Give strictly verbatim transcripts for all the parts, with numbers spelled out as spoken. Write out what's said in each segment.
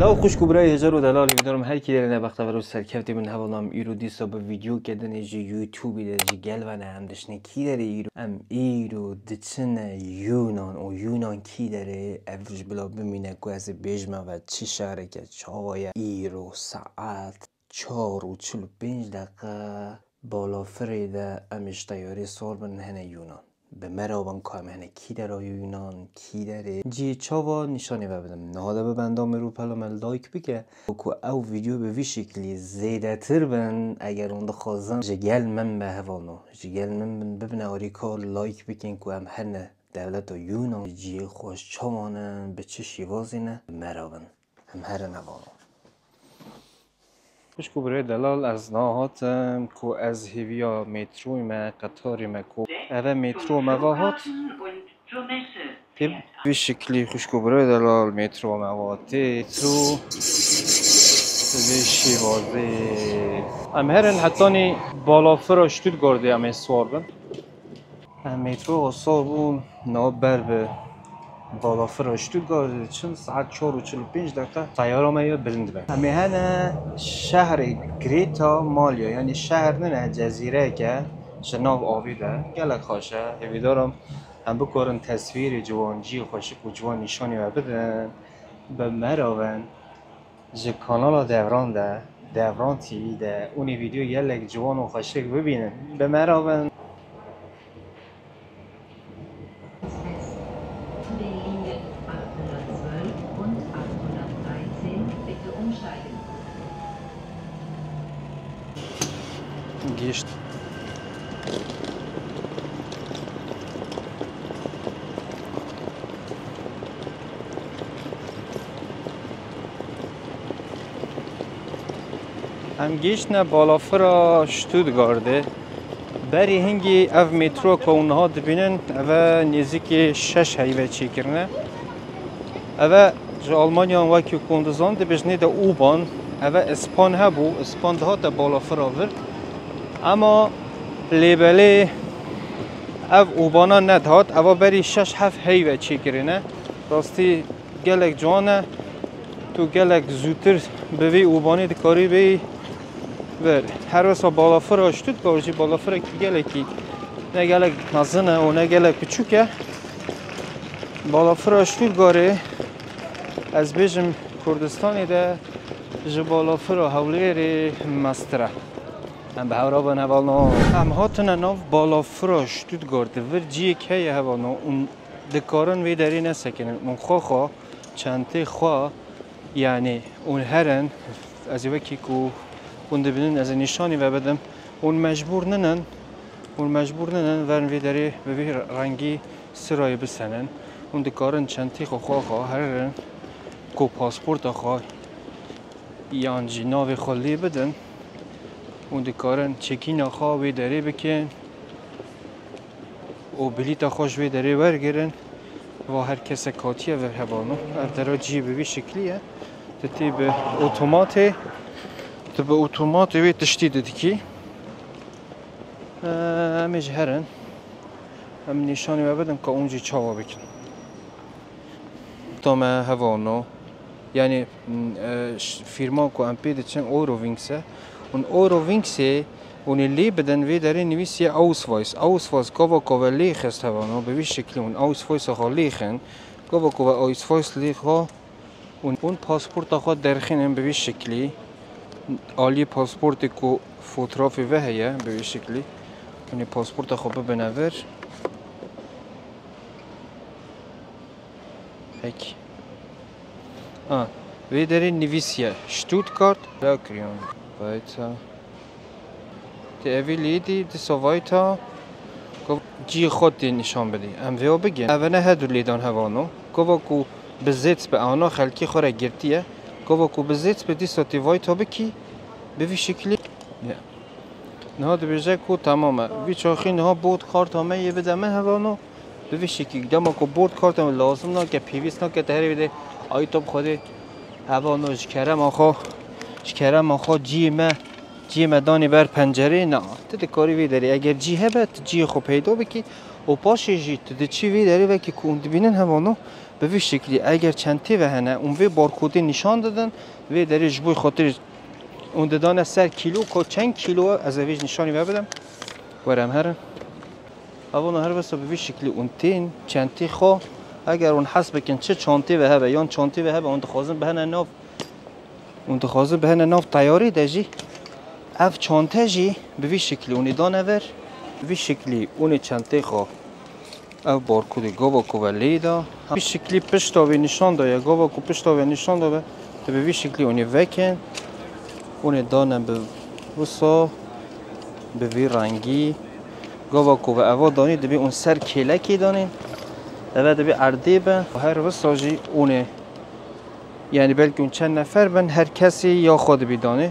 Law xwişk û birayê hêjar û delalî, hêvîdarim her kî derê ne bextever û serkeftî bin. Hevalno, em îro dîsa bi vîdyoke din ê ji YouTubeê de ji gel ve ne, em diçine kî derê îro? Em îro diçine Yûnan û Yûnan kî derê? Ev ji bila bimîne ku ez ê bêjime ve çi şareke çawa ye. Îro saet çar û çil û pênc deqe balafirê de em ê ji teyarê sor bin hene Yûnan. Bi me re bin ku em hene kî dera Yûnan, kî derê. Cihê çava nîşanî ve bidim. Niha de bibe endamê rûpela me, like bike. Ku ew vîdyo bi vî şeklî zêdetir bin, eger hûn dixwazin ji gel min be hevalno. Ji gel min bin, bibine harîkar, like bikin ku em hene dewleta Yûnan, cihê xweş çawan in, bi çi şîvazî ne, bi me re bin. Em herin hevalno. Xwişk û birê delal, ez niha hatim ku ez hêviya metroyê me, qetarê me ku eve metro me va hat. Tê vî şeklî xwişk û birê delal, metro me va tê. Metro bi vê şêwazê. Em herin hetanî balafira Stuttgartê em ê swar bin. Em metroya sor bûn, niha ber bi balafira Stuttgart diçin, saet çar û çil û pênc deqe teyara me ya bilind be. Em ê hene şehrê Grêta Malya, yanî şehr nine, cezîreyeke ji nav avê de. Gelek xweş e, hêvîdarim em bikarin teswîrê ciwan, cihê xweşik û ciwan nîşanî we bidin. Bi me re bin. Ji kanala Devran de, Devran T V de, hûn ê vîdyo gelek ciwan û xweşik bibînin. Bi me re bin. Die Linien achthundertzwölf und achthundertdreizehn bitte umsteigen. Gihişt. Em gihiştine balafira Stuttgartê. Berî hingî ev metroya ku hûn niha dibînin, eve nêzîkî şeş heyve çêkirine. Eve ji Almanyan, wekî ku hûn dizan, dibêjinê de U-Bahn. Eve Ispan hebû, Ispan dihate balafira vir. Ema lêbelê ev U-Bahna nedihat. Eva berî şeş heft heyve çêkirine. Rastî gelek ciwan e. Tu gelek zûtir bi vî U-Bahnê dikarî bêyî vir. Her wisa balafira Stuttgart jî balafirek gelekî ne gelek mezin e û ne gelek piçûk e. Balafira Stuttgartê, ez bêjim, Kurdistanê de ji balafira Hewlêrê mestir e. Em bi hev re bin hevalno. Em hatine nav balafira Stuttgart. Vir cihek heye hevalno. Hûn dikarin vê derê nesekinin. Hûn xwe xwe, çentê xwe, yanî hûn herin. Ez ê wekî ku hûn dibînin, ez ê nîşanî ve bidim. Hûn mecbûr ninin. Hûn mecbûr ninin verin vê derê bi vî rengî sirayê bisenin. Hûn dikarin çentê xwe xwe xwe herin ku pasporta xwe yan jî navê xwe lê bidin. Hûn dikarin çekîna xwe wê derê bikin û bilîta xwe ji wê derê wergirin. Va her kesek hatiye vir hevalno. Ev dera cihê bi vî şeklî ye. Tu tê bi otomatê, tu bi otomatê wê tiştî didikî. Em ê ji herin. Em nîşanî we bidin ka hûn jî çawa bikin. Tome hevalno. Yanî, m, e, ş-, fîrma ku em pê diçin Eurowings e. Hûn Eurowingsê, hûn ê lê bidin, vê derê nivîsiye Ausweis. Ausweis gava ku ve lê xist hevalno, bi vî şeklî hûn Ausweisa xwe lê xin. Gava ku ve Ausweis lê xwe, hûn, hûn pasporta xwe derxînin bi vî şeklî. Aliyê pasportê ku fotrafê ve heye, bi vî şeklî. Hûn ê pasporta xwe bibine vir. Peki. Ha, vê derê nivîsiye Stuttgart, Lokrion, Weiter. Tê evî lîdî, dîsa Weiter. Gov cî xwe tê nîşan bidî. Em vêya bigin. Eve ne her du lêdan hevalno. Gova ku bi zêt bi ana xelkê xwe re girtiye. Gova ku bi zêt bi dîsa tê Weiter bikî. Bi vî şeklî. Ya. Niha dibêje ku temam e. Vî çaxî niha bot karta me yê bide min hevalno. Bi vî şekî dema ku bot karta me lazim nake, pêwîst nake, te herê bide, ay top Xwedê, hevalno ji kerema xwe, ji kerema xwe ciyê me, ciyê me danî ber pencerê, na, tu dikarî vê derê. Eger cî hebe, tu ciyê xwe peyda bikî, Û paşê jî tu diçî vê derê, wekî ku hûn dibînin hevano, bi vî şeklî eger çentê ve hene û vê barkodê nîşan didin, vê derê ji bo xatir hûn didane ser kîlo, ka çend kîlo e, ez ê vê ji nîşanî ve bidim. Were em herin. Hevano her wisa bi vî şeklî hûn tên çentê xwe, eger hûn hez bikin çi çantê ve hebe yan çantê ve hebe, hûn dixwazin bihene nav Hûn dixwazin bihene nav teyarê de jî, ev çante jî bi vî şeklî hûn ê dane vir. Bi vî şeklî hûn ê çentê xwe ev barkodê gava ku ve lê da. Bi vî şeklî pişta wê nîşan daye, gava ku pişta wê nîşan dabe, tu bi vî şeklî hûn ê vekin. Hûn ê dane bi wisa, bi vî rengî. Gava ku ve eva danî, dibê hûn ser kêlekê danîn. Eve dibê erdê be. Her wisa jî hûn ê Yani belkî hûn çend nefer bin, her kesî ya xwe dibî danê.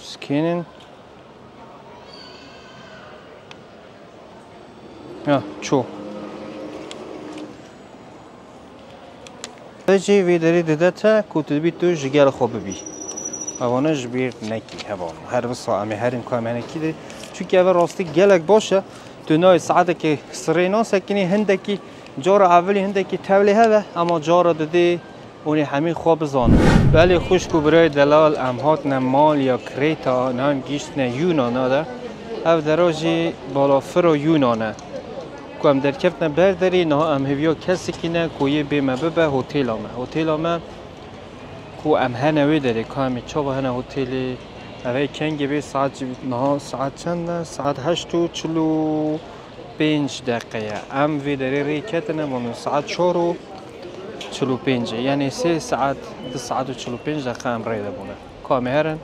Scanning. Ya, çû. Vê jî vê derê dide te ku tu dibî tu ji gel xwe bibî. Evane ji bîr nekî hevalno. Her wisa em ê herin ku em henekî de. Çunkî eve rastî gelek baş e. Tu nayê saetekê sirê nasekinî, hindekî cara evilî hindekî tevlê hebe, ema cara didê hûn ê hemî xwe bizanin. Belê xwişk û birayê delal, em hatine Malya Kreta, niha em gihîştine Yûnana de. Ev dera jî balafira Yûnan e. Ku em derkevtine ber derê, niha em hêviya kesekî ne ku yê bê me bibe hotêla me. Hotêla me ku em hene wê derê, ka em ê çawa hene hotêlê? Ev ê kengê bê saet jî, niha saet çend e? Saet heşt û çil û pênc deqe ye. Em vê derê rê ketine, bano saet çar û çil û pênc e. Yani sê saet, du saet û çil û pênc deqe em rê de bûne. Ka em ê herin,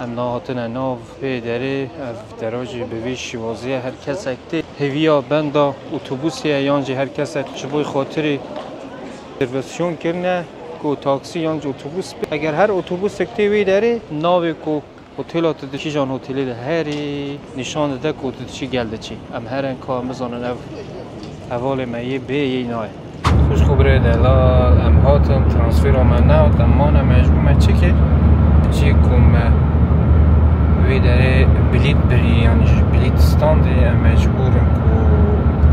em niha hatine nav vê derê, ev dera jî bi vî şîwazî ye. Her kesek tê hêviya benda otobusê ye, yan jî her kesek ji bo xatirî rezervasyon kirine ku taksî yan jî otobus bê. Eger her otobusek tê wê derê, navê ku hotêla tu di kîjan hotêlê de herî nîşan dide ku tu diçî gel diçî. Em herin ka em bizanin ev hevalê me yê bê yê nayê. Xwişk û birê delal, em hatin, transfera me nehat, em mane, me ji bo me çi kir? Cî ku me wê derê bilît birî, yanî ji bilît standê, em mecbûr in ku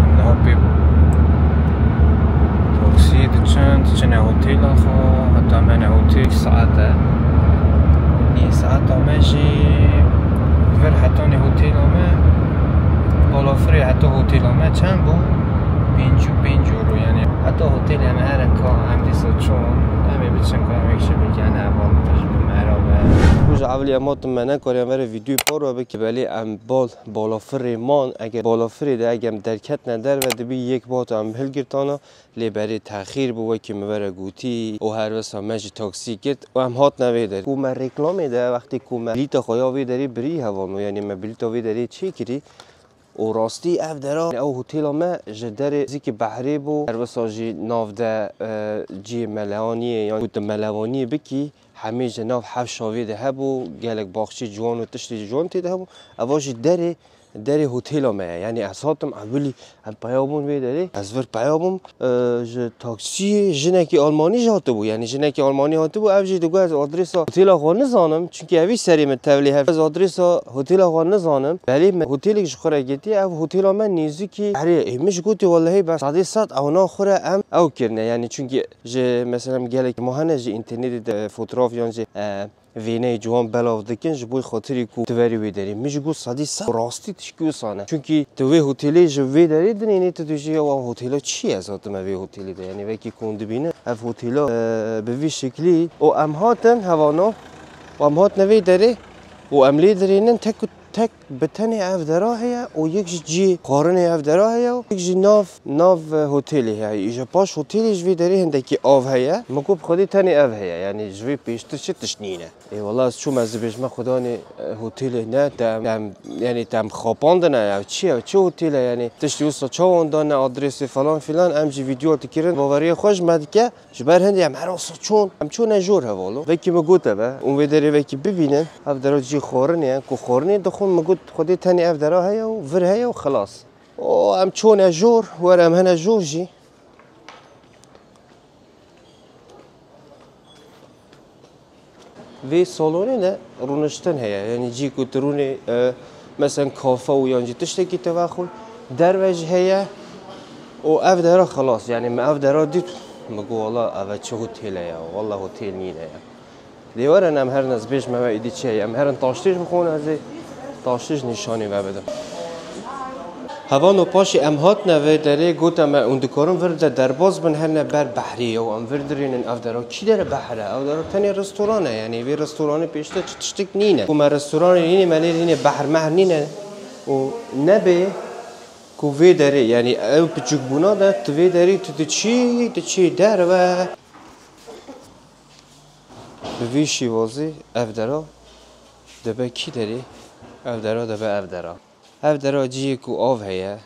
em niha pê taksî diçin, diçine hotêla xwe, heta me ne hotêl saet e. Nî saeta me jî vir hetanê hotêla me, balafirê heta hotêla me çend bû? Pêncî û pênc euro, yanî heta hotêlê em herin ka em dîsa çûn, em ê biçin ka em êk ji bilgene heval ji bi me re be. Ku ji evilî em hatin me nekariye em vere vîdyoyê par ve bike, belê em bal balafirê man, eger balafirê de eger em derketine derve dibî yek bat em hilgirtana, lê berê texîr bû, wekî min vere gotî û her wisa me jî taksî girt û em hatine vê derê. Ku me reklamê de wextê ku me bilîta xwe ya vê derê birî hevalno, yanî me bilîta vê derê çêkirî û rastî ev dera, ew hotêla me ji derê zîkî behrê bû, her wisa jî nav de, e, cihê melewaniyê yan ku tu melewaniyê bikî, hemî ji nav hewşa vê de hebû, gelek baxçê ciwan û tiştê ciwan tê de hebû. Eva jî derê, derê hotêla me ye. Yanî ez hatim, ewilî em peya bûn vê derê. Ez vir peya bûm, e, ji taksiyê jinekî Almanî jî hatibû. Yanî jinekî Almanî hatibû, ev jî digot ez adresa hotêla xwe nizanim. Çunkî evî serê min tevlê hev. Ez adresa hotêla xwe nizanim. Belê me hotêlek ji xwe re getiye, ev hotêla me nêzîkî herê. Ê, min ji gotî welehî bes sedê sed ewna xwe re em ew kirine. Yanî çunkî ji, mesela, gelek ma hene ji înternetê de fotograf yan jî, e, vêneyê ciwan belav dikin ji bo xatirî ku tu verî wê derê. Min jî got sedî sed rastî tişkî wisa ne. Çunkî tu wê hotelê ji vê derê dinênê, tu dibêjî, "Ya, ev hotela çi ye? Ez hatime vê hotelê de." Yanî wekî ku hûn dibînin, ev hotela, e, bi vî şeklî û em hatin hevano û em hatine vê derê û em lê dirênin tek û tek bi tenê ev dera heye û yek ji cihê xwarinê ev dera heye û yek jî nav, nav, e, hotelê heye. Îja paş hotelê ji vê derê hindekî av heye. Min got, "Bi xwedê tenê ev heye, yanî ji vê pêştir çi tişt nîne." Ê wela ez çûm, ez dibêjime, "Xudanê, e, hotelê ne, te em, te em, yanî te em xapandine ya, çi ye, çi hotel e, yanî tiştî wisa çawa hûn dane adresê falan filan." Em jî vîdeo dikirin, baweriya xwe ji me dike. Ji ber hindê em her wisa çûn, em çûne jor hevalo. Vekî min gote be, hûn vê derê vekî bibînin. Ev dera cî xwarinê ye, ku xwarinê dixwin, min got, "Xwedê tenê ev dera heye û vir heye û xilas." O, em çûne jor, were em hene jor jî. Vê salonê de rûniştin heye, yanî cî ku tu rûnê, e, Mesela kafe û yan jî tiştekî te vexwe, derve jî heye û ev dera xilas, yanî me ev dera dît, me got, "Wala ev çi hotêle ya, wala hotêl nîne ya." Lê werin em herin ez bêjme we êdî çi heye, em herin taştê jî bixwin, ez ê taştê jî nîşanî we bidim. Hevalno paşê em hatine vê derê, gote me hûn dikarin vir de derbas bin, herine ber behrê ya û em vir dirênin ev dera kî dere behr e? Ev dera tenê restoran e, yanî vê restoranê pêşte çi tiştek nîne. Ku me restoranê nîne, me lê nîne behr mehr nîne û nebê ku vê derê, yanî ew piçûkbûna de tu vê derê tu diçî, diçî derve. Bi vî şîvazî ev dera dibe kî derê? Ev dera dibe ev dera. Ev dera cihê ku av heye,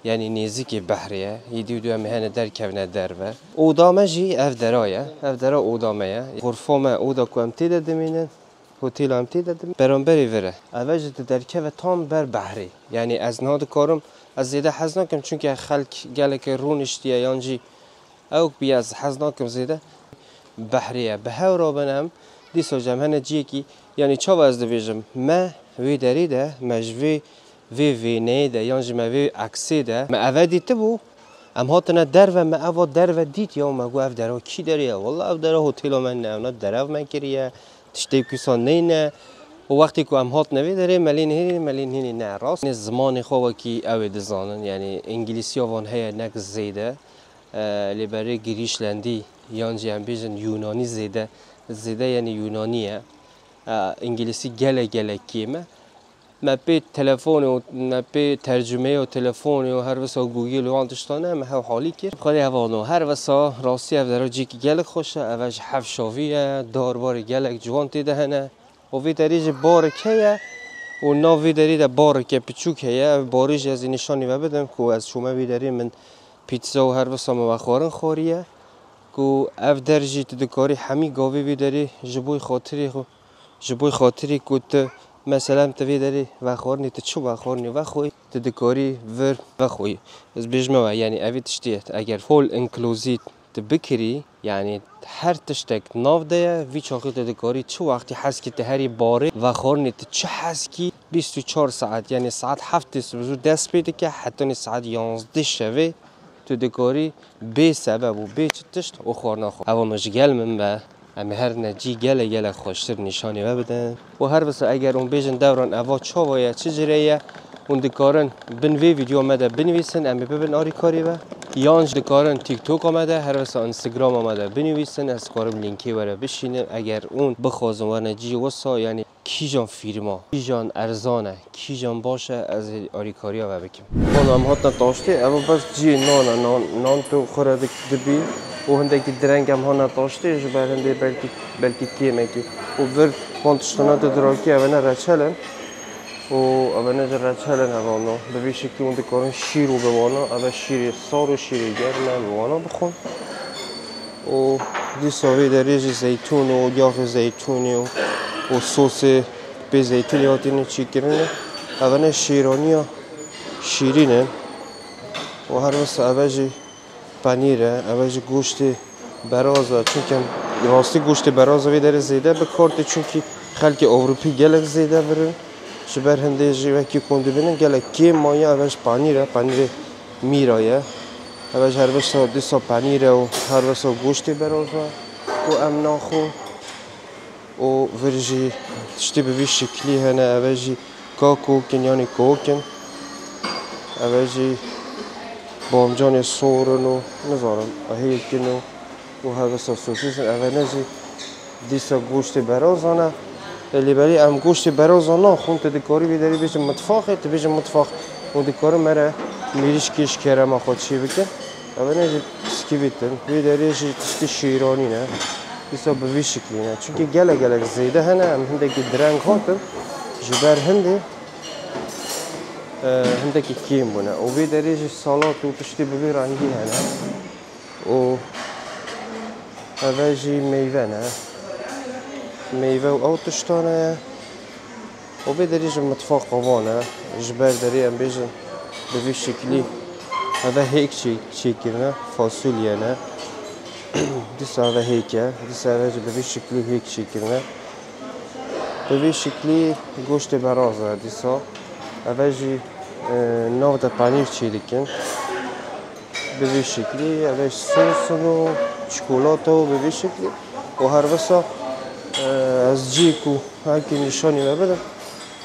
yanî nêzîkê behrê ye, êdî û dû em ê hene derkevine derve. Oda me jî ev dera ye, ev dera oda me ye. Xurfa me, oda ku em tê de dimînin, hotêla em tê de dimînin, beramberê vir e. Eve jî di derkeve tam ber behrê. Yanî ez niha dikarim, ez zêde hez nakim, çunke xelk gelekê rûniştiye yan jî ewk bî, ez hez nakim zêde. Behrê ye. Bi hev re bin em, dîsa jî em hene ciyekî, yanî çawa ez dibêjim, me wê derê de, me ji vê, vê vêneyê de, yan jî me vê eksê de, me eve dîtibû, em hatine derve, me eva derve dît ya, me got, "Ev dera kî derê ye? Wela ev dera hotêla me ne, ewna derev me kiriye, tiştê wisa neyne." Û wextê ku em hatine vê derê, me lê nihêlî, me lê nihêlî ne rast. Nê zimanê xwe wekî ew ê dizanin, yanî îngilîsiya van heye nek zêde. E, lê berê girîşlendî, yan jî em bêjin Yûnanî zêde, zêde yanî Yûnanî ye. E, îngilîsî gelek gelek kêm e. Me pê telefonê û me pê tercumeyê û telefonê û her wisa Google û wan tiştan e, me hew halî kir. Xwedê hevalno, her wisa rastî ev dera cîkî gelek xweş e, ev e ji hev şavî ye, dar barê gelek ciwan tê de hene. Û vê derê jî barek heye û nav vê derê de bareke piçûk heye. Ev barê jî ez ê nîşanî we bidim ku ez çûme vê derê, min pîtza û her wisa min vexwarin xwariye. Ku ev der jî tu dikarî hemî gavê vê derê ji bo xatirê xwe, ji bo xatirê ku tu, mesela, tu vê derê vexwarinê, tu çi vexwarinê vexweyî, tu dikarî vir vexweyî. Ez bêjme we, yanî evê tiştê ye, eger full inclusive tu bikirî, yanî her tiştek nav de ye, vî çaxî tu dikarî çi wextî hez kî tu herî barê vexwarinê tu çi hez kî, bîst û çar saet, yanî saet heftê sibizû dest pê dike, hetanî saet yanzdeh şevê tu dikarî bê sebeb û bê çi tişt û xwarina xwe. Ev me ji gel min be, em ê her ne cî gelek gelek xweştir nîşanî we bidin. Û her wisa eger hûn bêjin dewran eva çawa ye, çi cire ye, hûn dikarin bin vê vîdeo me de binivîsin, em ê bibin arîkarî we. Yan jî dikarin TikToka me de, her wisa Instagrama me de binivîsin, ez dikarim lînkê we re bişînim. Eger hûn bixwazin werne cî wisa, yanî kîjan fîrma, kîjan erzan e, kîjan baş e, ez ê arîkariya we bikim. Valla em hatine taştê, ev bes ciyê nan e, nan, nan tu xwe re dik-, dibî û hindekî direng em hane taştê, ji ber hindê belkî, belkî kêmekî. Û vir van tiştana tu dirakî, evene reçel in. Û evene jî reçel in hevalno. Bi vî şeklî hûn dikarin şîr û bi wana, eve şîrê sar û şîrê germ e, bi wana bixwin. Û dîsa vê derê jî zeytûn û yaxê zeytûnê û, û sosê pê zeytûnê hatine çêkirinê. Evene şêraniya şîrîn in. Û her wisa eve jî penîr e, eve jî goştê beraz e. Çunke rastî goştê beraz vê derê zêde bi kar tê, çunkî xelkê Ewropî gelek zêde vir in. Ji ber hindê jî wekî ku hûn dibînin gelek kêm maye, eve jî panîr e, panîrê mîra ye. Eve jî her wisa dîsa panîr e û her wisa goştê beroz e ku em naxwin. Û vir jî tiştê bi vî şiklî hene, eve jî kakok in, yanî kok in. Eve jî bamcanê sor in û nizanim hêk in û, û her wisa sosîs in. Eve ne jî dîsa goştê berazan e. Lê belê em goştê berazan naxwin, tu dikarî vê derê bêjin mitfaxê, tu bêjin mitfax û dikarin me re mêrîşkê ji kerema xwe çê bikin. Eve ne jî biskivît in. Vê derê jî tiştê şêranî ne. Dîsa bi vî şiklî ne. Çunkî gelek gelek zêde hene, em hindekî direng hatin. Ji ber hindê, e, hindekî kêm bûne. Û vê derê jî salat û tiştê bi vî rengî hene. Û eve jî meyve ne. Meyve û ew tiştane ye. Û vê derê jî mitfaqa van e. Ji ber derê em bêjin bi vî şiklî eve hêk çê-, çêkirine. Fasulye ne. Dîsa eve hêk e. Dîsa eve jî bi vî şiklî hêk çêkirine. Bi vî şiklî goştê beraz e dîsa. Eve jî, e, nav de penîr çêdikin. Bi vî şeklî, eve jî sos û çikolata û bi vî şeklî. Û her wisa, e, ez cî ku herkî nîşanî me bidim.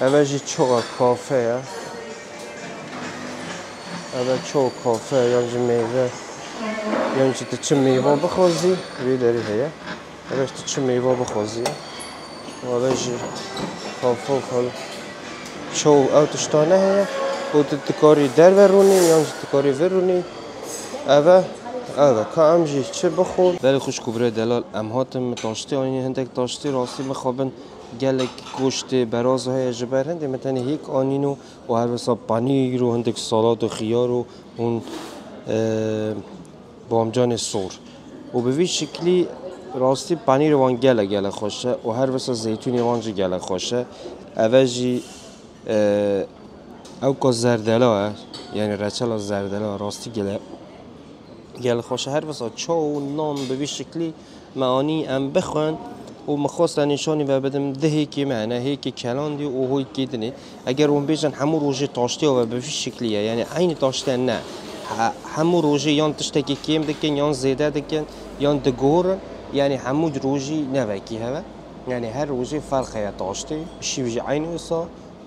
Eve jî çoxa kafe ye. Eve çoxa kafe ye, yan jî meyve, yan jî tu çi meyve bixwazî, vê derê heye. Eve jî tu çi meyve bixwazî. Eve jî kafe û fal. Çoğ ew tiştane heye. Û tu dikarî derve rûnî, yan jî dikarî vir rûnî. Eve, eve, ka em jî çi bixwin. Belê xwişk û birê delal, em hatin min taştê anîn, hindek taştê rastî mixabin gelek goştê beraz heye ji ber hindê min tenê hêk anîn û, û her wisa panîr û hindik salat û xiyar û hûn, e, bamcanê sor. Û bi vî şiklî rastî panîrê wan gelek gelek xweş e û her wisa zeytûnê wan jî gelek xweş e. Eve jî, e, ewka zerdela e, yanî reçela zerdela rastî gelek, gelek xweş e. Her wisa çaw û nan bi vî şiklî me anî em bixwin û min xwest te nîşanî ve bidim, di hêkê me hene, hêkê kelandî û hêkê dinê. Eger hûn bêjin hemû rojê taştiya we bi vî şiklî ye, yanî eynî taştiye ne. He-, hemû rojê yan tiştekî kêm dikin, yan zêde dikin, yan diguhorin. Yanî hemû rojî ne vekî heve. Yanî her rojê ferq heye taştê. Şîv jî eynî wisa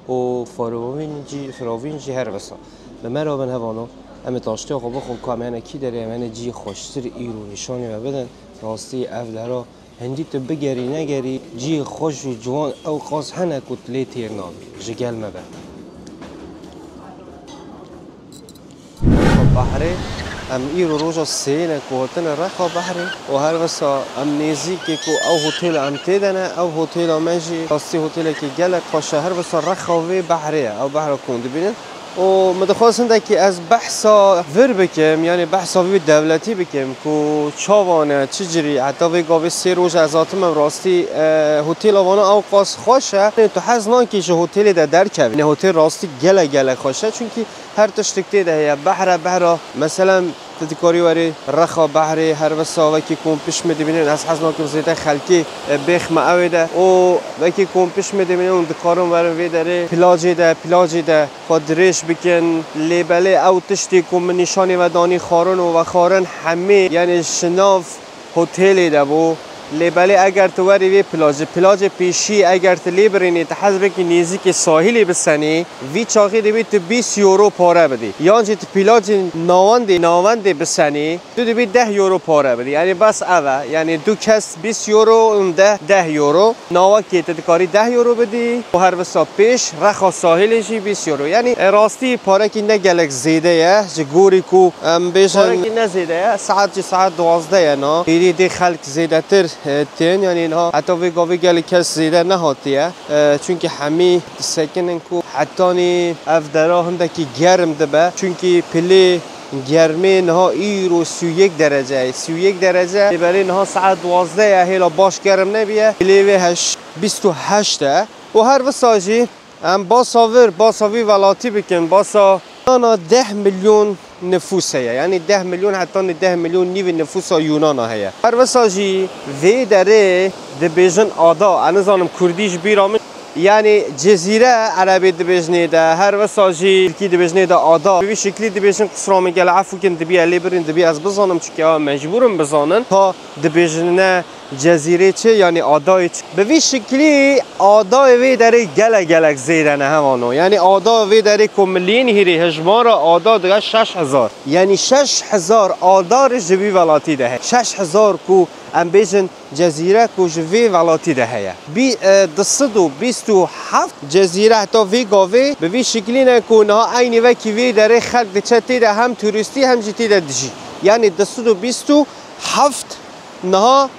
û firavîn jî, firavîn jî her wisa. Bi me re bin hevano, em ê taştiya xwe bixwin, ku em hene kî derê, em hene cî xweştir îro nîşanî me bidin. Rastî ev dera Hindî tu bigerî negerî, cihê xweş û ciwan ew qas hene ku tu lê têr nabî. Ji gel me be. Rexa behrê, em îro roja sêyîn e ku hatine rexa behrê û her wisa em nêzîkê ku ew hotêla em tê de ne, ew hotêla me jî rastî hotêlekî gelek xweş e. Her wisa rexa vê behrê ye, ew behra ku hûn dibînin. û min dixwest hindekî ez behsa vir bikim, yanî behsa vî dewletî bikim ku çawa ne, çi cirî, heta vê gavê sê roj ez hatime rastî, e, hotêla vana ew qas xweş e. Yanî tu hez nakî ji hotêlê de derkevî. Yanî hotêl rastî gelek gelek xweş e, çunkî her tiştik tê de heye. Behr e, behra, meselen, tu dikarî werî rexa behrê, her wisa wekî ku hûn pişt min dibînin, ez hez nakim zêde xelkê, e, bêxme ewê de. Û wekî ku hûn pişt min dibînin, hûn dikarin werin vê derê, plajê de, plajê de xwe dirêj bikin. Lê belê ew tiştê ku min nîşanî ve danî xwarin û vexwarin hemî, yanî ji nav hotêlê de bû. Lê belê eger tu werî vê plajê, plajê pêşî eger tu lê birînî, tu hez bikî nêzîkî sahîlê bisenî, vî çaxê dibî tu bîst euro pare bidî. Yan jî tu plajê navendê, navendê bisenî, tu dibî deh euro pare bidî. Yanî bes ev e. Yanî du kes bîst euro û deh, deh euro. Navakê tu dikarî deh euro bidî û her wisa pêş rexa sahilê jî bîst euro. Yanî, e, rastî parekî ne gelek zêde ye. Ji gorî ku em bêjin parekî ne zêde ye. Saet jî saet duwazdeh ye na. Hêdî dê xelk zêdetir, e, tên. Yanî niha heta vê gavê gelek kes zêde nehatiye. E, çunkî hemî disekinin ku hetanî ev dera hindekî germ dibe. Çunkî pilê Germê niha îro sî û yek derece ye. Sî û yek derece. Lê belê niha saet duwazdeh ye, hêla baş germ nebiye. Lê vê heş, bîst û heşt e. Û her wisa jî em basa vir, basa vî welatî bikin, basa Yunana deh milyon nifûs heye. Yanî deh milyon, hetanî deh milyon nîvê nifûsa Yunana heye. Her wisa jî vê derê dibêjin ada. Ez nizanim kurdî ji bîra min. Yanî cezîre erebê dibêjinê de, her wisa jî tirkî dibêjinê de ada. Bi vî şeklî dibêjin, qisura min gele efû kin, dibiye lê birîn, dibiye ez bizanim, çunke ew mecbûr in bizanin. Ta dibêjine cezîrê çi, yanî adayê çi. Bi vî şeklî adayê vê derê gelek gelek zêde ne hevano. Yanî ada vê derê ku miliyên hîrê hejmara ada dibe şeş hezar. Yanî şeş hezar ada ji vî welatî de heye. Şeş hezar ku em bêjin cezîre ku ji vê welatî de heye. Bî, e, du sed û bîst û heft cezîre heta vê gavê bi vî şiklî ne ku niha eynî wekî vê derê xelk diçe tê de hem turîstî hem jî tê de dijî. Yanî du sed û bîst û heft niha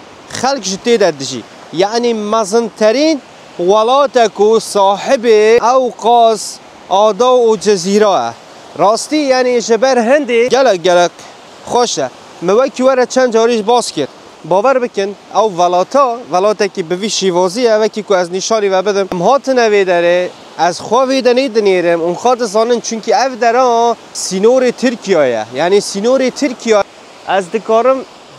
xelk ji tê de dijî. Yanî mezinterîn welat e ku sahibê ew qas ada û cezîra e. Rastî, yanî ji ber hindê gelek gelek xweş e. Min wekî we re çend carî jî bas kir. Bawer bikin, ew welata, welatekî bi vî şîvazî ye, wekî ku ez nîşanî ve bidim. Em hatine vê derê, ez xwe vê de nêdinêrim, hûn xwe dizanin, çunkî ev dera sînorê Tirkiye ye. Yanî sînorê Tirkiye. Ez dikarim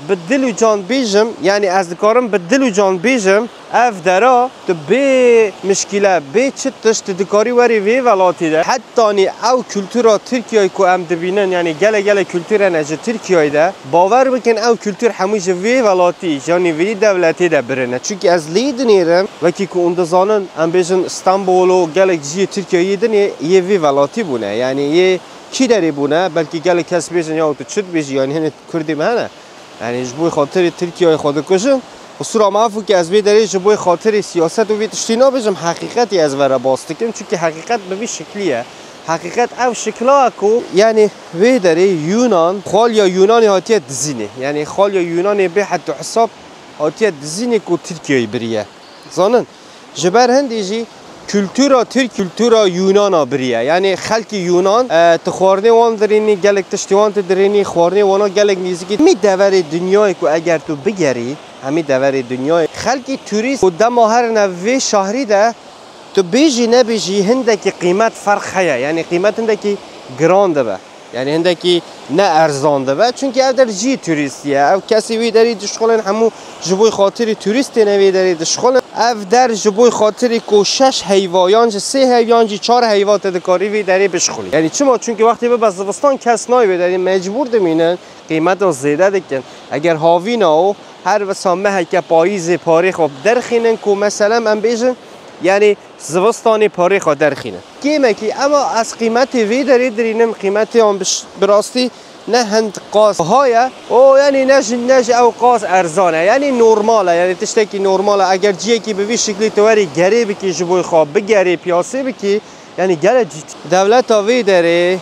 Bi dil û can bêjim, yanî ez dikarim bi dil û can bêjim, ev dera tu bê mişkîle, bê çi tişt tu dikarî werî vê welatî de. Hetanî ew kultura Tirkiyeyê ku em dibînin, yanî gelek gelek kultur hene ji Tirkiyeyê de, bawer bikin ew kultur hemû ji vê welatî, yanî vê dewletê de birine. Çunkî ez lê dinêrim, wekî ku hûn dizanin, em bêjin Stenbol û gelek cihê Tirkiyeyê dinê yê vê welatî bûne. Yanî yê kî derê bûne? Belkî gelek kes bêjin, ya tu çi dibêjî, yanî hinek Kurdê me hene. Yanî ji bo xatirê Tirkiyeyê xwe dikujin. Qisûra me afû ke ez vê derê ji bo xatirê siyaset û vê tiştî nabêjim, heqîqetê ez vera bas dikim. Çunkî heqîqet bi vî şiklî ye. Heqîqet ev şikla ye ku, yanî vê derê Yunan, xaliya Yunanê hatiye dizînê. Yanî xaliya Yunanê bê hed û hesab hatiye dizînê ku Tirkiyeyê biriye. Zanin? Ji ber hindî jî kultura Tirk, kultura Yunana biriye. Yanî xelkî Yunan, e, tu xwarinê wan dirînî, gelek tiştê wan tu dirînî, xwarinê wana gelek nêzîkî. Hemî deverê dinyayê ku eger tu bigerî, hemî deverê dinyayê, xelkî turîst ku dema herine vê şehrî de, tu bêjî nebêjî, hindekî qîmet ferq heye. Yanî qîmet hindekî giran dibe. Yanî hindekî ne erzan dibe. Çunkî ev der cî turîstî ye. Ev kesê wî derî dişxulin, hemû ji bo xatirî turîst têne vê derê dişxulin. Ev der ji bo xatirî ku şeş heyva yan jî sê heyv yan jî çar heyva te dikarî vê derê bişxulî. Yanî çima? Çunkî wextê bibe zivistan kes nayê vê derê, mecbûr dimînin, qîmeta zêde dikin. Eger havîna û her wisa meheke payîzê parê xwe derxînin ku meselem em bêjin, yanî zivistanê parê xwe derxînin. Kêmekî, ema ez qîmetê vê derê dirînim, qîmetê wan bi ş-, bi rastî ne hind qas biha ye. O, yanî ne ji, ne ji ew qas erzan e. Yanî normal e. Yanî tiştekî normal e. Eger ciyekî bi vî şiklî tu werî gerê bikî, ji bo xwe bigerê, piyasê bikî, yanî gelek cî. Dewleta vê derê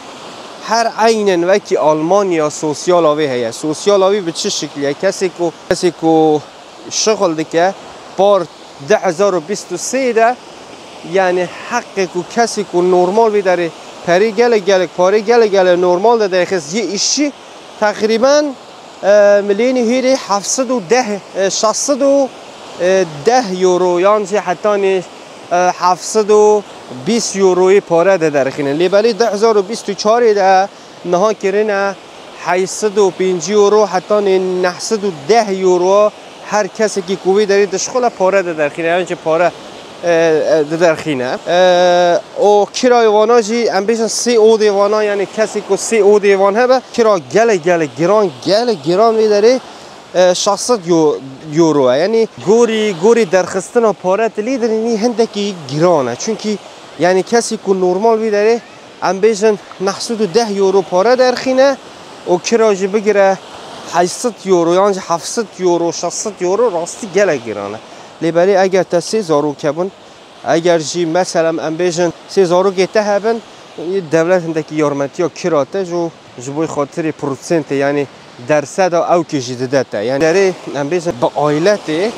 her eynen wekî Almanya sosyala wê heye. Sosyala wî bi çi şiklî ye? Kesê ku, kesê ku şixul dike, par du hezar û bîst û sê de, yanî heqê ku kesê ku normal vê derê perê gelek gelek, parê gelek gelek normal de derxist yê îşçî, teqrîben, e, milînî hîrê heft sed û deh, e, şeş sed û deh euro yan jî hetanî, e, heft sed û bîst euroyê pare de derxîne. Lê belê du hezar û bîst û çarê de niha kirine heşt sed û pêncî euro, hetanî neh sed û deh euro her kesekî ku vê derê dişxule pare diderxîne, yan jî pare, e, e, diderxîne. E, û kirayê wana jî, em bêjin sê odê wana, yanî kesê ku sê odê wan hebe, kira gelek gelek giran, gelek giran vê derê, e, şeş sed yo-, euro ye. Yanî gorî, gorî derxistina pare tu lê dirînî hindekî giran e. Çunkî yanî kesê ku normal vê derê, em bêjin neh sed û deh euro pare derxîne û kira jî bigire heşt sed euro yan jî heft sed euro, şeş sed euro rastî gelek giran e. Lê belê eger te sê zarok hebin, eger jî meselem em bêjin sê zarokê te hebin, dewlet hindekî yarmetiya kira te ji, ji bo xatirê prosentê, yanî derseda ewkê jî dide te. Yanî derê em bêjin bi aîletê,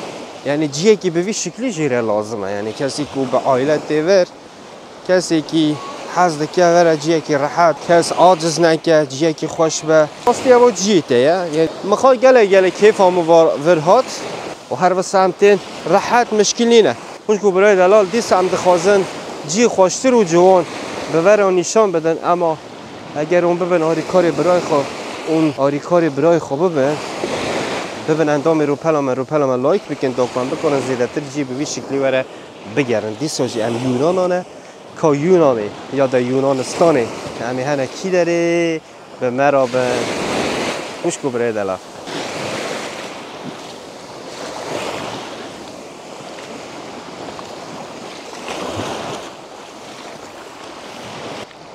yanî ciyekî bi vî şiklî jê re lazim e. Yanî kesî ku bi aîletê vir, kesekî hez dike vere ciyekî rehet, kes aciz neke, ciyekî xweş be. Rastî ev ciyê te ye. Yanî mixal gelek gelek kêfa min va-, vir hat û her wisa em tên rehet, mişkil nîne. Xwişk û birayê delal, dîsa em dixwazin cî xweştir û ciwan bi vera nîşan bidin, ema eger hûn bibin arîkarê birayê xwe, hûn arîkarê birayê xwe bibin, bibin endamê rûpela me, rûpela me like bikin, dokman bikarin zêdetir cî bi vî şiklî were bigerin. Dîsa jî em Yûnanan e, ka Yûnanê ya da Yûnanistanê, em ê hene kî derê, bi me re bin. Xwişk û birayê delal.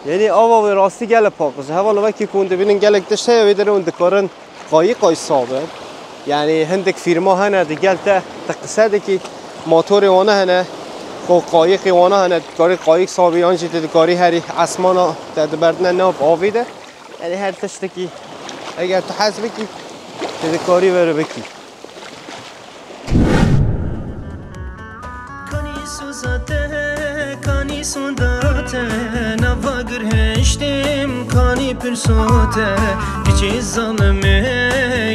Yanî ava wê rastî gelek paqij e. Hevalno, wekî ku hûn dibînin gelek tişt heye, wê derê hûn dikarin qayîqay sabin. Yanî hindik fîrma hene, di gel te, te qise dikî, motorê wana hene, xwe qayîqê wana hene, tu dikarî qayîq sabî, yan jî tu dikarî herî esmana te diberdine nav avê de. Yanî her tiştekî, eger tu hez bikî, tu dikarî vere bikî. Kanî soza te, kanî sonda te, nava girhiştim, kanî pirso te, piçê zalimê,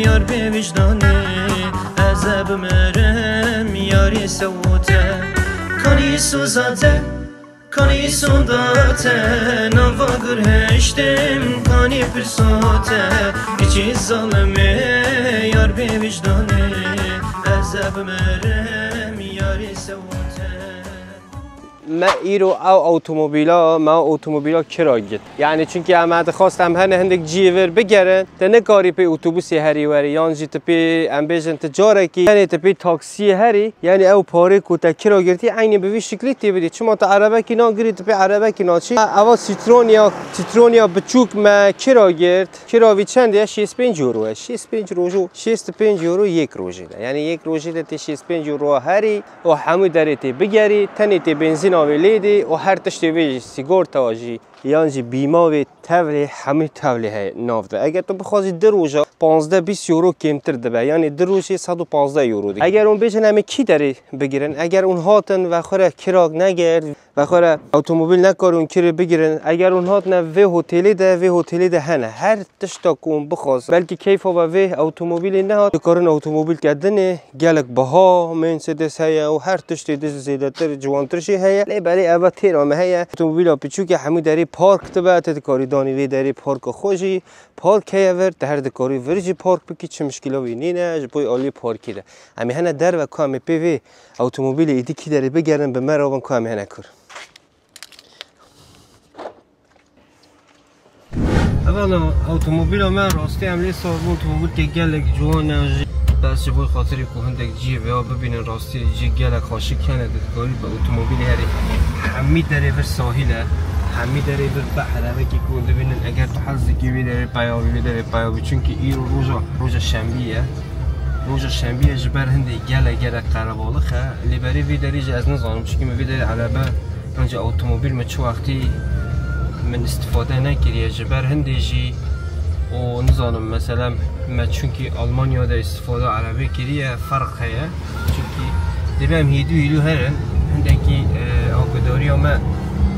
yar bê wijdanê, ez ê bimirim, yarê sewo te. Kanî soza te, kanî sonda te, nava girhiştim, kanî pirso te, piçê zalimê, yar Bê wijdanê ez ê bimirim yarê sewate. Me îro ew otomobîla, me ew otomobîla kira girt. Yani çunkî em dixwast em hene hindik cihê vir bigerin, te nikarî pê otobusê herî werî, yan jî tu pê, em bêjin, tu carekî, yani tu pê taksiyê herî, yani ew parê ku te kira girtî, eynî bi vî şiklî tê bidî. Çima tu erebekî nagirî, tu pê erebekî naçî. Eva Citroen ya, Citroen ya biçûk me kira girt. Kira vî çend e? Şêst pênc euro e. Şêst pênc rojo, şêst pênc euro yek rojê de. Yani yek rojê de tê şêst pênc euro herî û hemû derê tê bigerî, tenê tê benzîna wê lê dê û her tiştê wê jî, sigorta jî, yan jî bîma wê tevlê, hemû tevlê heye nav de. Eger tu bixwazî di roja panzdeh bîst euro kêmtir dibe. Yani di rojê sed û panzdeh euro dike. Eger hûn bêjin em ê kî derê bigirin, eger hûn hatin ve xwe re kirak negirt, ve xwe re otomobîl nekarin kirê bigirin. Eger hûn hatine vê hotelê de, vê hotelê de hene. Her tişta ku hûn bixwazin. Belkî keyfa ve vê otomobîlê nehat, dikarin otomobîlke din ê, gelek biha, Mercedes heye û her tiştê din zêdetir, ciwantir jî heye. Lê belê eva têra me heye. Otomobîla piçûk e, hemû derê park dibe, tu dikarî danî vê derê parka xwe jî. Park heye vir, tu her dikarî vir jî park bikî, çi mişkîla wî nîne, ji bo alî parkê de. Em ê hene derve ku em ê pê vê otomobîlê êdî kî derê bigerin, bi me re bin ku em ê hene kur. Evana otomobîla me rastî em lê sar bûn, otomobîlkê gelek ciwan e jî. Bes ji bo xatirê ku hindek cihê veya bibînin, rastî cihê gelek xweşik hene, tu dikarî bi otomobîlê herî. Hemî derê vir sahîl e, hemî derê vir behr e, wekî ku hûn dibînin, eger tu hez dikî vê derê peya bî, vê derê peya bî, çunkî îro roja, roja şembî ye. Roja şembî ye, ji ber hindê gelek, gelek qerebalix e. Lê berê vê derê jî ez nizanim, çunkî min vê derê erebe, ancî otomobîl min çi wextî min îstifade nekiriye. Ji ber hindê jî û nizanim, mesela me çunkî Almanya de îstifade erebê kiriye, ferq heye. Çunkî dibê em hêdû hêdû herin, hindekî, e, agudariya me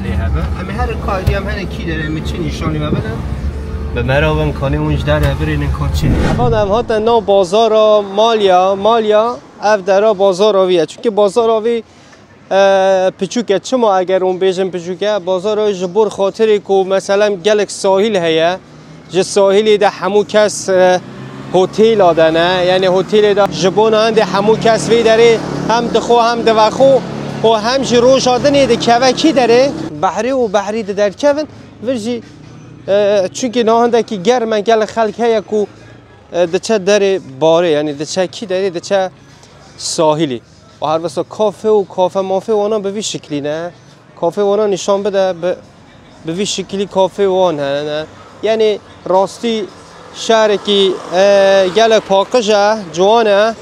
lê hebe. Em ê herin ka êdî em hene kî derê, em ê çi nîşanî me bidin. Bi me re bin kanê hûn ji derê birînin ka çi ne. Heval em hatin nav bazara Malya, Malya ev dera bazara vî ye. Çunkî bazara vî, e, piçûk e. Çima eger hûn bêjin piçûk e? Bazara ji bo xatirê ku meselem gelek sahîl heye. Ji sahilê de hemû kes, e, hotêla de ne. Yani hotêlê de ji bona hindê hemû kes vê derê hem dixwe hem divexwe û hem jî roja dinê dikeve kî derê. Behrê û behrî di derkevin. Vir jî, e, çunkî niha hindekî germ e, gelek xelk heye ku, e, diçe derê barê, yani diçe kî derê, diçe sahilê. Û her wisa kafe û kafe mafê wana bi vî şiklî ne. Kafe wana nîşan bide, bi, bi vî şiklî kafe wan hene. Yani rastî şehrekî, e, gelek paqij e, ciwan e.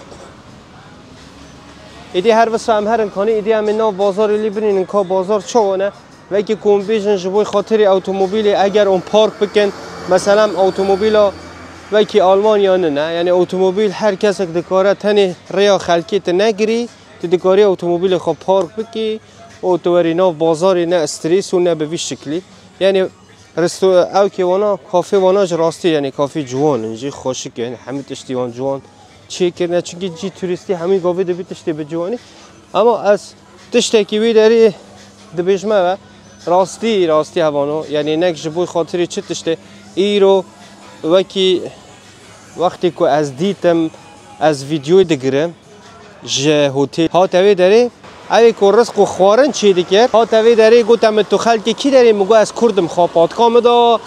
Êdî her wisa em herin kanî, êdî em ê nav bazarê lê binînin ka bazar çawa ne. Wekî ku hûn bêjin ji bo xatirê otomobîlê, eger hûn park bikin, meselem otomobîla wekî Almanya nine, yani otomobîl her kesek dikare tenê rêya xelkê tu negirî, tu dikarî otomobîlê xwe park bikî û tu werî nav bazarê ne strês û ne bi vî şiklî. Yani resto-, ew kê wana, kafê wana ji rastî, yani kafê ciwan in, jî xweşik, yani hemî tiştî wan ciwan çêkirine, çunkî cî turîstî hemî gavê dibî tiştê bi ciwanî. Ama ez tiştekî wî derî dibêjime ve, rastî, rastî hevano, yani nek ji bo xatirî çi tiştê. Îro wekî wextê ku ez dîtim, ez vîdyoyê digirim ji hotêl. Hate vê derê, ew ê ku rizq û xwarin çê dikir, hate vê derê, gote min, tu xelkê kî derê? Min got, ez Kurd im, xwe patka min da,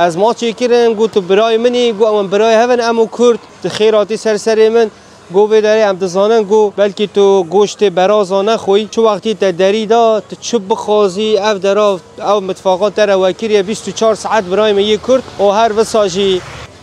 ez maçê kirim, got, tu birayê min î, got, ew birayê hev in, em û Kurd, tu xêr hatî ser serê min. Got, vê derê em dizanin, got, belkî tu goştê beraza nexwî, çi wextî te derî da, tu çi bixwazî, ev dera, ew mitfaqa te re wekiriye, bîst û çar saet birayê min yê Kurd, û her wisa jî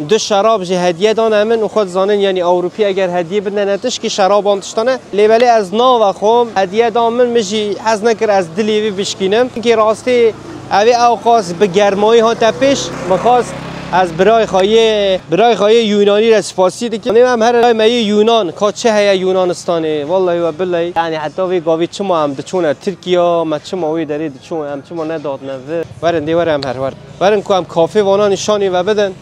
du şerab jî hediye dane min, û xwe dizanin, yanî Ewropî eger hediye bidine ne tişkî şeraban tiştane, lê belê ez navexwim, hediye dan min, min jî hez nekir ez dilê wî bişkînim. Çunkî rastî ev ê ewqas bi germayî hate pêş, min xwest ez birayê xwe yê, birayê xwe yê Yûnanî re spasî dikim. Nê em here me yê Yûnan, ka çi heye Yûnanistanê, wellahî we billehî. Yanî heta vê gavî çima em diçûne Tirkiye, me çima wê derê diçûn, em çima nedatine vir. Werin dê were em her werin. Werin ku em kafê vana nîşanî ve bidin.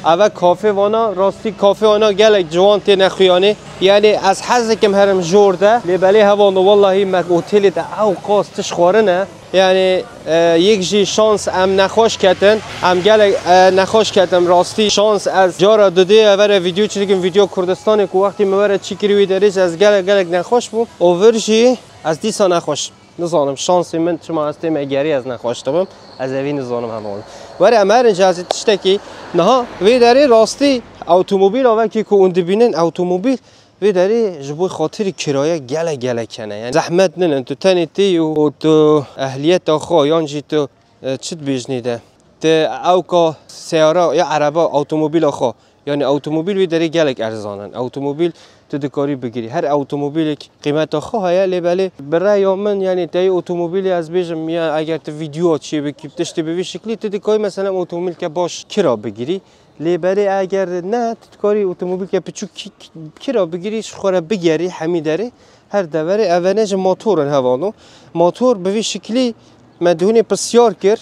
Eve kafê vana, rastî kafê vana gelek ciwan têne xuyanê. Yanî ez hez dikim herim jor de. Lê belê hevano, wellahî me otelê de ewqas tişt xwarine. Yani, e, yek jî şans em nexweş ketin. Em gelek, e, nexweş ketin rastî. Şans ez cara didê evere video çi dikim, video Kurdistanê ku wextî min were çi kirî wî derê jî ez gelek gelek nexweş bûm. Û vir jî ez dîsa nexweş. Nizanim şansê min çima ez têm egerî ez nexweş dibim. Ez evî nizanim hevalno. Were em herin jî ez ê tiştekî niha vê derê rastî awtomobîla vekî ku hûn dibînin awtomobîl vê derê ji bo xatirî kiraya gelek gelek hene. Yani zehmet nînin. Tu tenê tê û, û tu ehliyeta xwe yan jî tu, e, çi dibêjinî de. Tu ewka seyara ya ereba awtomobîla xwe. Yani awtomobîl vê derê gelek erzan in. Awtomobîl tu dikarî bigirî. Her awtomobîlek qîmeta xwe heye, lê belê bi reya min, yani teyê awtomobîlê ez bêjim, ya eger tu vîdeo çê bikî, tiştê bi vî şiklî, tu dikarî mesela awtomobîlke baş kira bigirî. Lê belê eger ne, tu dikarî awtomobîlke piçûk ki-, ki-, kira bigirî, ji xwe re bigerî hemî derê, her deverê. Evene ji motor in hevalno. Motor bi vî şiklî me dihûnê pisyar kir.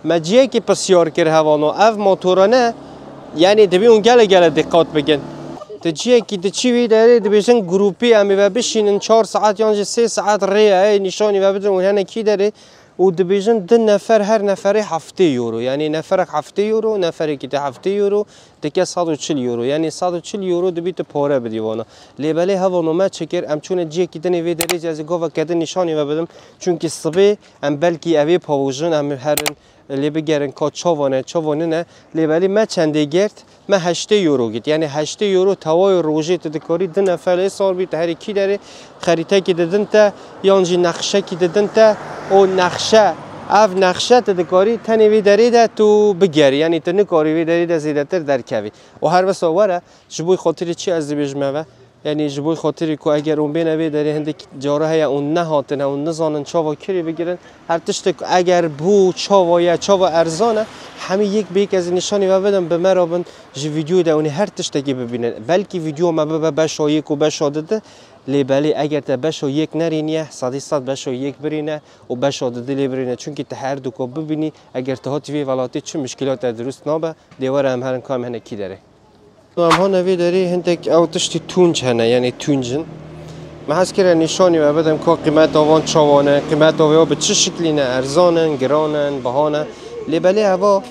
Me ciyekî pisyar kir hevalno. Ev motorane, yani dibî hûn gele gele dîqat bikin. Tu ciyekî diçî wî derê dibêjin grûpî em ê ve bişînin çar saet yan jî sê saet rê ye, ey nîşanî ve bidin hûn hene kî derê û dibêjin du nefer her neferê heftê euro. Yani neferek heftê euro, neferekî te heftê euro, dike sed û çil euro. Yani sed û çil euro dibî tu pare bidî wana. Lê belê hevalno me çi kir, em çûne ciyekî dinê vê derê jî ez ê gaveke din nîşanî ve bidim. Çunkî sibê em belkî evê pawijin, em herin lê bigerin ka çawa ne, çawa nine. Lê belê me çendê girt, me heştê euro girt. Yani heştê euro tewayê rojê tu dikarî du nefer ê sar bî, tu herî kî derê xerîtekî didin te, yan jî nexşekî didin te. O nexşe, ev nexşe tu dikarî tenê vê derê de tu bigerî. Yani tu nikarî vê derê de zêdetir derkevî. O her wisa were, ji bo xatirê çi ez dibêjim eve? Yani ji bo xatirê ku eger hûn bêne vê derê hindik cara heye hûn nehatine, hûn nizanin çawa kirî bigirin. Her tiştek eger bû çawa ye, çawa erzan e, hemî yek bi yek ez ê nîşanî ve bidim, bi me re bin ji vîdeoyê de hûn ê her tiştekî bibînin. Belkî vîdeo me bibe beşa yek û beşa didi. Lê belê eger te beşa yek nerîniye, sedî sed beşa yek birîne û beşa didi lê birîne. Çunkî te her du ku bibînî, eger te hatî vê welatê çi muşkîlate dirust nabe, dê were em herin ka em hene kî derê. Em hane vê derê hindek ew tiştî tunc hene, yani tunc in. Me hez kire nîşanî we bidim ka qîmeta van çawa ne, qîmeta vê bi çi şiklî ne, erzan in, giran in, biha ne. Lê belê eva,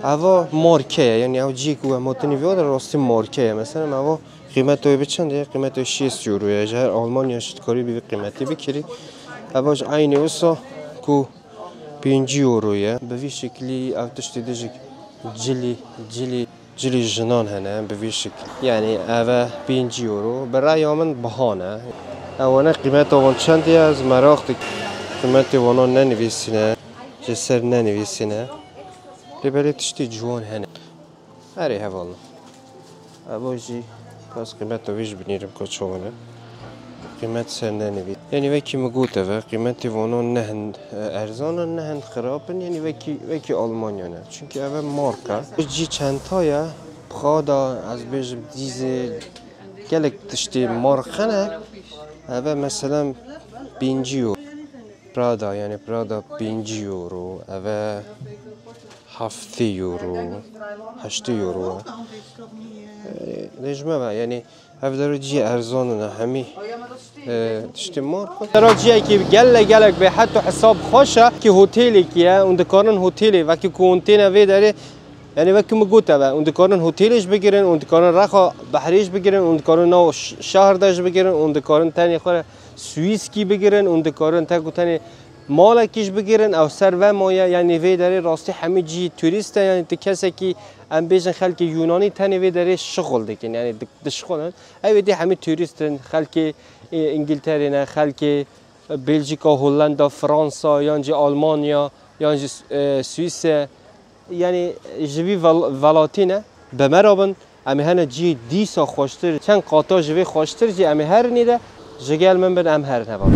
eva marke ye, yani ew ciyê ku em hatinî vê de rastî marke ye. Mesela eva qîmeta wê bi çend e? Qîmeta wê şêst euro ye. Ji her Almanya jî dikarî bi vî qîmetê bikirî. Eva ji eynî wisa ku pêncî euro ye. Bi vî şiklî ev tiştê dijik cilî, cilî, cilî jinan hene bi vî şiklî. Yani eve pêncî euro. Bi reya min biha ne. Ewane qîmeta wan çend ye? Ez meraq dikim. Qîmetê wana nenivîsîne. Ji ser nenivîsîne. Lê belê tiştê ciwan hene. Erê hevalno. Eva jî bas qîmeta wê jî binêrim ka çawa ne. Qîmet ser nenivî. Yani wekî min got eve, qîmetê vano ne hin, e, erzan in, ne hin xirab in, yani wekî, wekî Almanya ne. Çunkî eve marka. Cî çenta ye, Prada, ez bêjim dîzel, gelek tiştê marka ne. Eve mesela pêncî euro. Prada, yani Prada pêncî euro, eve heftê euro, heştê euro. E, lê ji me ve, yani ev dero ciyê erzan in, hemî, e, tiştê marka. Dero ciyekî gelek gelek bê het û hesab xweş e, ki hotelekî ye, hûn dikarin hotelê, vekî ku hûn têne vê derê, yani wekî min got eve, hûn dikarin hotelê jî bigirin, hûn dikarin rexa behrê jî bigirin, hûn dikarin nav ş-, şehir de jî bigirin, hûn dikarin tenê xwe re Swîskî bigirin, hûn dikarin tek û tenê malekî jî bigirin, ew ser ve maye, yanî vê derê rastî hemî cî turîst e, yanî tu kesekî, em bêjin xelkê Yûnanî tenê vê derê şixul dikin, yanî di-, dişixulin. Ew êdî hemî turîst in, xelkê, e, Îngilterê ne, xelkê, e, Belçîka, Hollanda, Fransa, yan jî Almanya, yan jî, e, Swîse. Yanî ji vî vel-, velatî ne, bi me re bin, em ê hene cihê dîsa xweştir, çend qata ji vê xweştir jî em ê herinê de ji gel min bin, em herin heval.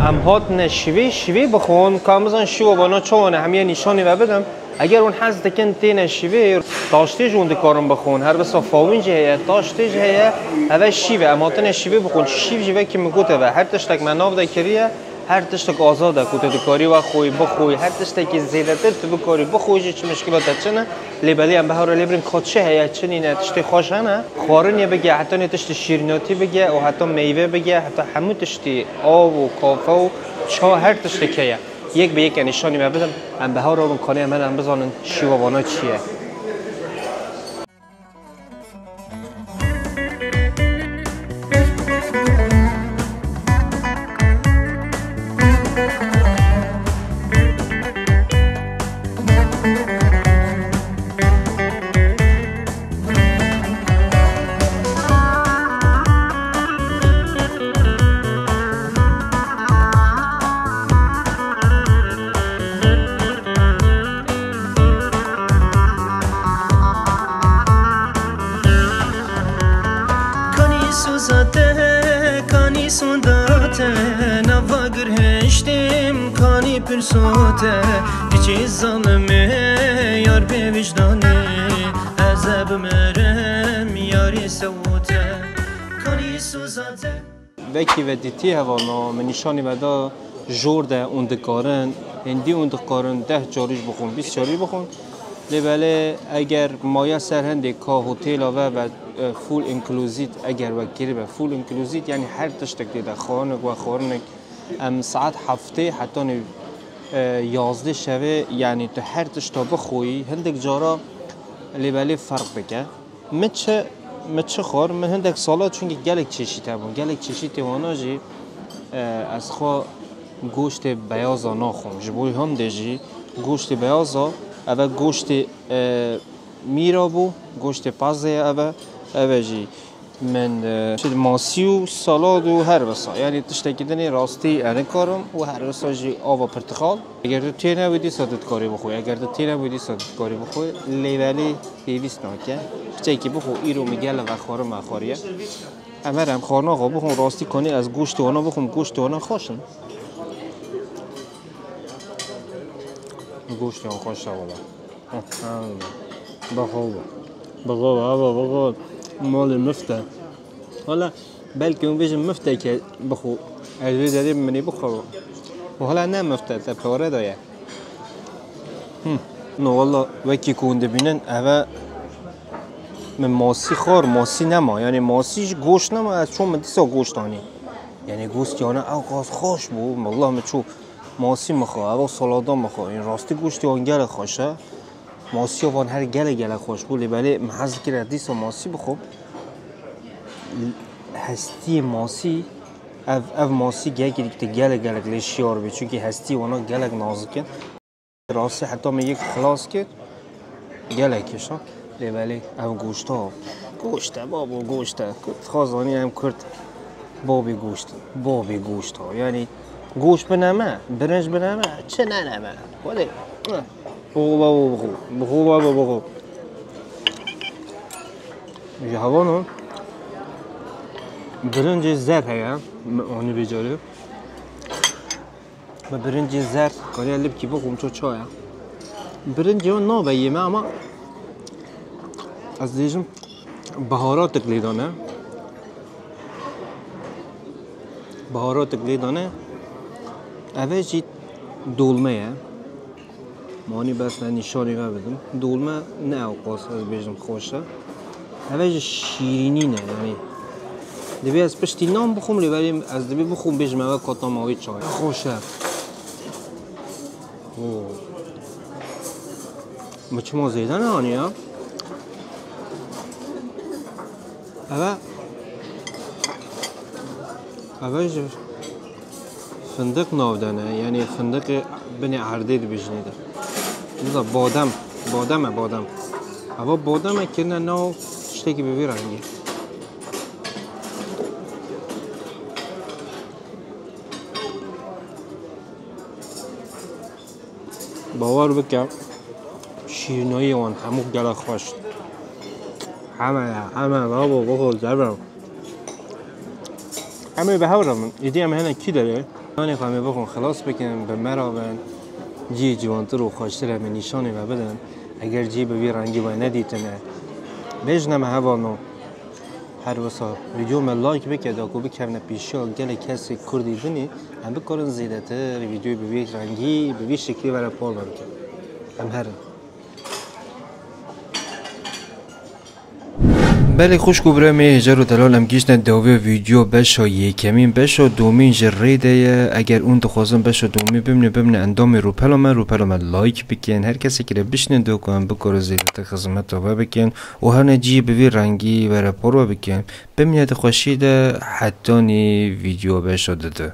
Em hatine şivê, şivê bixwin, ka em bizan şiva vana çawa ne, em yê nîşanî ve bidim. Eger hûn hez dikin têne şivê, taştê jî hûn dikarin bixwin, her wisa fawîn jî heye, taştê jî heye, eve şîv e, em hatine şivê bixwin, şîv jî wekî min got eve, her tiştek me nav de kiriye, Her tiştek azad e ku tu dikarî wexwî, bixwî, her tiştekî zêdetir tu bikarî bixwî jî çi mişkila te çi ne. Lê belê em bi hev re lê birin ka çi heye, çi nîne, tiştê xweş hene. Xwarinê bige, heta nê tiştê şîrînatî bige û heta meyve bige, heta hemû tiştê av û kafe û ça her tiştek heye. Yek bi yek nîşanî me bidin, em bi hev re bin kanê em herin, em bizanin şîva vana çi ye. Kanî soza te, kanî sonda te, nava girhiştim, kanî pirso te, diçî zalimê, yar bê wijdanê, ez ê bimirim, yarê sewo te, kanî soza te. Vekî ve dîtî hevalno, min nîşanî ve da jor de û dikarin, hindî û dikarin deh carî jî bixwin, bîst carî bixwin. Lê belê eger maya ser hindê ka hotêla ve ve, e, full inclusive, eger we kiribe full inclusive, yanî her tiştek tê de, xwarinek we xwarinek, em saet heftê hetanî, e, yazdê şevê, yanî tu her tişta bixwî, hindek cara lê belê ferq dike. Min çi, min çi xwar? Min hindek sala çunkî gelek çeşît hebûn. Gelek çeşîtê wana jî, e, ez xwe goştê beyaza naxwim. Ji bo hindê jî goştê beyaza, ev e goştê, e, mîra bû, goştê pazê ye ev e, ev e jî min, e, çi masî û salad û her wisa. Yanî tiştekî dinê rastî ez nikarim û her wisa jî ava pirtixal. Eger tu têne wî dîsa tu dikarî bixwî. Eger tu têne wî dîsa tu dikarî bixwî. Lê belê pêwîst nake. Piçekî bixwe îro min gelek vexwarin vexwariye. Em her em xwarina xwe bixwin rastî kanî ez goştê wana bixwim, goştê wana xweş in. Goştê wan xweş e wela. Bixwe. Bixwe, ava bixwe. Malê mift e. Wela belkî hûn bêjin mifteke bixwe. Ez vê derê min ê bixwim. Wela ne mift e, te pare daye. Him. No wela wekî ku hûn dibînin, eve min masî xwar, masî nema. Yanî masî jî goşt nema, ez çûm min dîsa goşt anî. Yanî goştê wana ew qas xweş bû. Wela min çû masî mixwe, eva salada mixwe. Yanî rastî goştê wan gelek xweş e. Masiya van her gelek gelek xweş bû, lê belê min hez dikir ez dîsa masî bixwim. Hestiyê masî, ev, ev masî gelekî dikte gelek gelek lê şiyar bê, çunkî hestiyê wana gelek nazik in. Rastî heta min yek xilas kir, gelek kişand. Lê belê ev goşta, goşt e babo, goşt e. Kurd xwe zanî em kurd. Bobê goşt, bobê goşt ha. Yanî goşt bine me, birinc bine me, çi nene me. Hadi. Bixwe babo bixwe. Bixwe babo bixwe. Ji hevalan birincê zer heye. Me anî vê carê. Me birincê zer, kariya lipkî bixwim ço çaya. Birincê wan nabe yê me ama ez dibêjim biharatek lê dane. Biharatek lê dane. Eve jî dolme ye. Manî bes ne nîşanî ve bidim. Dolme ne ew qas ez bêjim xweş e. Eve jî şîrînî ne, yanî. Divê ez piştî nan bixwim, lê belê ez divê bixwim bêjim eve kota mavî çay. Xweş e. Oo. Mi çima zêde ne anî ya? Eve, eve ji findiq nav de ne, yanî findiqê binê erdê dibêjinê de. Wisa badem, badem e, badem. Eva badem e kirine nav tiştekî bi vî rengî. Bawer bike, şîrînayê wan hemû gelek xweş. Heme ya, heme, babo, bixwe, zerre. Em ê bi hev re bin. Êdî em hene kî derê? Nanê xwe em ê bixwin, xilas bikin, bi me re bin. Cihê ciwantir û xweştir em ê nîşanê ve bidin. Eger cihê bi vî rengî we nedîtine, bêjine me hevalno. Her wisa vîdeo me like bike da ku bikevine pêşiya gelek kesê kurdî dinê, em bikarin zêdetir vîdeoyê bi vî rengî, bi vî şeklî ve re parve bikin. Em herin. Belê xwişk û birê me hêjar û delal, em gihiştine dawî vîdeo beşa yekemîn, beşa domîn ji rê de ye. Eger hûn dixwazin beşa domîn bimne, bimne endamê rûpela me, rûpela me like bikin. Her kesekî re bişînin do ku em bikarin zêdetir xizmeta we bikin û hene cî bi vî rengî were parve bikin. Bimîne di xweşî de hetanî vîdeo beşa dide.